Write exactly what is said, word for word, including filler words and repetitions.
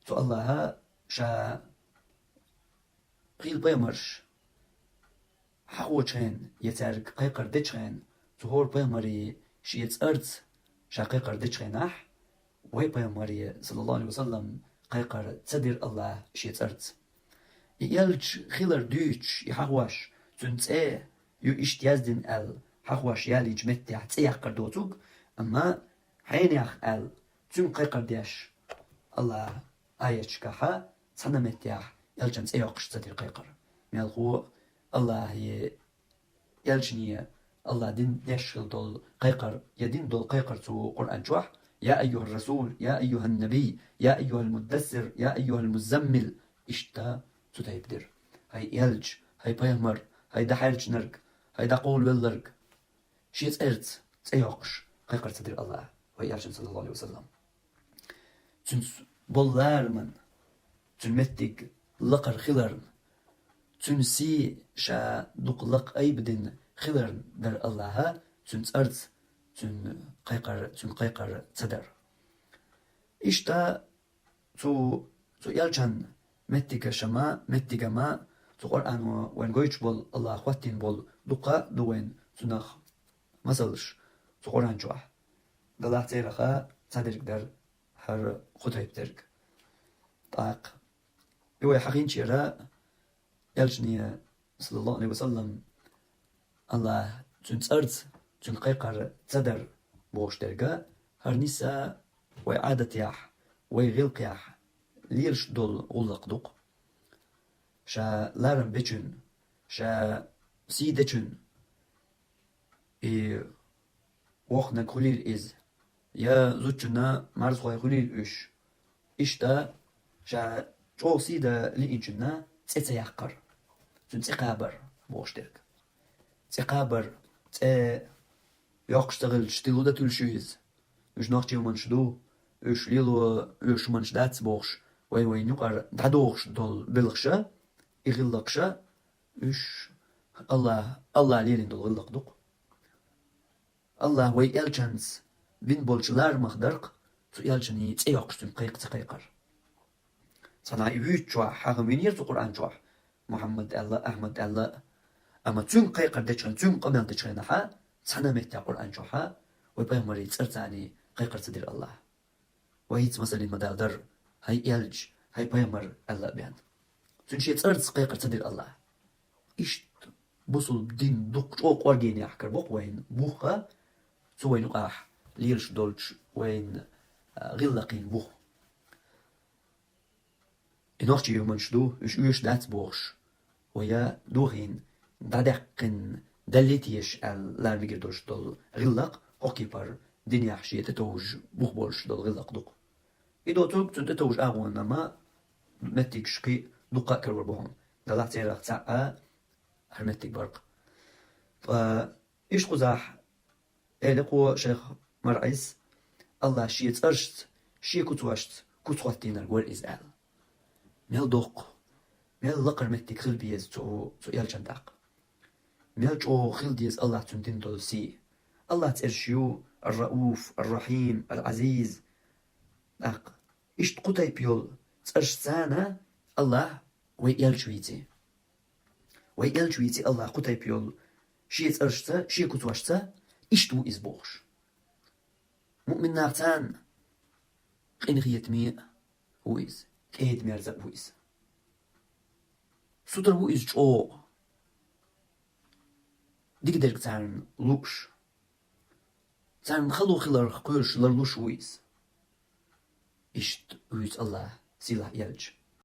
Цу Аллахьа ша хийла пайхамарш хьахочу хенахь я цаьрга кхайкхар дечу хенахь, цу хӀора пайхамаре шен цӀарца ша кхайкхар дечу хенахь, вай пайхамаре, саллаллаху Ӏалайхи ва саллам, кхайкхар ца дира Аллахьа шен цӀарца. И элча хилар дуьйцуш, и хьахош, цуьнан цӀе ю иштта яздина аьлла, хьахош ялийчу меттехь цӀе яккхар доцург, амма хьенех аьлла, цуьнга кхайкхар деш, Аллахьа аяташкахьа цхьана меттехь элчан цӀе йоккхуш ца дира кхайкхар. Мелхо Аллахье, элчане Аллахьа дин деш хила долу кхайкхар, я дин долу кхайкхар цу Къуръан чохь: «Я айюхар расул, я айюхан набий, я айюхал муддассир, я айюхал муззаммил». Иштта цу тайпа дира. ХӀай элча, хӀай пайхамар, хӀай дӀахьаьрчинарг, хӀай дӀакъовлавелларг. Шен цӀерца цӀе йоккхуш кхайкхар ца дира Аллахьа вай элчан, саллаллаху Ӏалайхи ва саллам. Цуьнца болу лараман, цуьнан меттиг лакхара хиларна, цуьнан сий ша дукха лакха айбадина хиларна дара Аллахьа цуьнан цӀарца цуьнан кхайкхар, цуьнга кхайкхар ца дара. Иштта цу, цу элчан меттигашама, меттигама цу Къуръано вайн гойтуш болу, Аллахьа хӀоттийна болу дуккха а ду вайн цунах масалш цу Къуръан чохь. Делахь царех цхьа дерг дара хӀара кху тайпа дерг. ТӀаккха и вай хьахийначера элчане, саллаллаху Ӏалайхи ва саллам, Аллахьа цуьнан цӀарца цуьнга кхайкхар ца дара бохуш дерг, хӀара нийса вай Ӏадатехь, вай гӀиллакхехь лелаш долу гӀуллакх ду-кх. Ша ларам бечун, ша сий дечун, и воккханиг хуьлийла иза, я зудчунна марзхой хуьлийла уьш. Иштта ша чӀогӀа сий дан лиъначунна цӀе ца яккхар, цуьнан цӀе кхабар бохуш дерг. ЦӀе кхабар, цӀе йоккхуш ца хилча, тилу дан туьлуш ю иза. Уьш нохчийн хӀуманаш ду, уьш лело оьшуш хӀуманаш дац бохуш, вай-вайна юкъара дӀадохуш долу белхаша, и гӀиллакхаша, уьш Аллахь, Аллахь лелийна долу гӀиллакх ду-кх. Аллахь вай элчанца бина болчу ларамах дара-кх цу элчане цӀе йоккхуш цуьнга кхайкха ца кхайкхар. Цхьана и вуьйцучохь хьаха винера цу Къуръан чохь Мухьаммад аьлла, Ахьмад аьлла, амма цуьнга кхайкхар дечу хенахь, цуьнга къамел дечу хенахьа, цхьана меттехь Къуръан чохьа вай пайхамарийн цӀарца кхайкхар ца дира Аллахь. Вай хӀинца масаллин ма-далла дара, хӀай элча, хӀай пайхамар аьлла а бен. Цуьнан шен цӀарца кхайкхар ца дира Аллахь. Иштта бусулба дин дукха чӀогӀа къоргенехь карабо-кх вайна бух а, цу вайна юкъахь лелаш долчу вайна, а, гӀиллакхийн бух. И нохчийн хӀуманаш ду, уьш оьшуш дац бохуш, вай а дохийна, дӀадаьккхина, даллий теша аьлла лара мегар долуш долу гӀиллакх, хӀокху кепара динехь шен тӀетовжа бух болуш долу гӀиллакх ду-кх. И доцург цунна тӀетовжа агӀонан ма меттигаш кхин а дуккха а карор бу хьуна. Делахь церах цхьаъ а хӀара меттиг бара-кх. Ткъа иштта кхузахь, элира кхо шайх МаргӀайс, Аллахь шен цӀаршца, шен куцошца куц хӀоттийнарг вара иза аьлла. Мел доккха, мел лакхара меттиг хила беза цу, цу элчан тӀаккха. Мел чӀогӀа хила деза Аллахь цунна дина долу сий. Аллахь цӀераш ю: Ар-Рауф, Ар-Рахьим, Ал-Ӏазиз. ТӀаккха иштта кху тайпа йолу цӀаршца Аллахь вай элча вийци. Вай элча вийци Аллахь кху тайпа йолу шен цӀаршца, шен куцошца, иштта ву иза бохуш. Муъмин нах царна къинхетаме а ву иза, кӀеда-мерза а ву иза. Сутара ву иза чӀогӀа, дикадерг царна лууш, царна хало хиларх кхоьруш ларлуш ву иза. Иштта вуьйцу Аллахь сийлахь элча.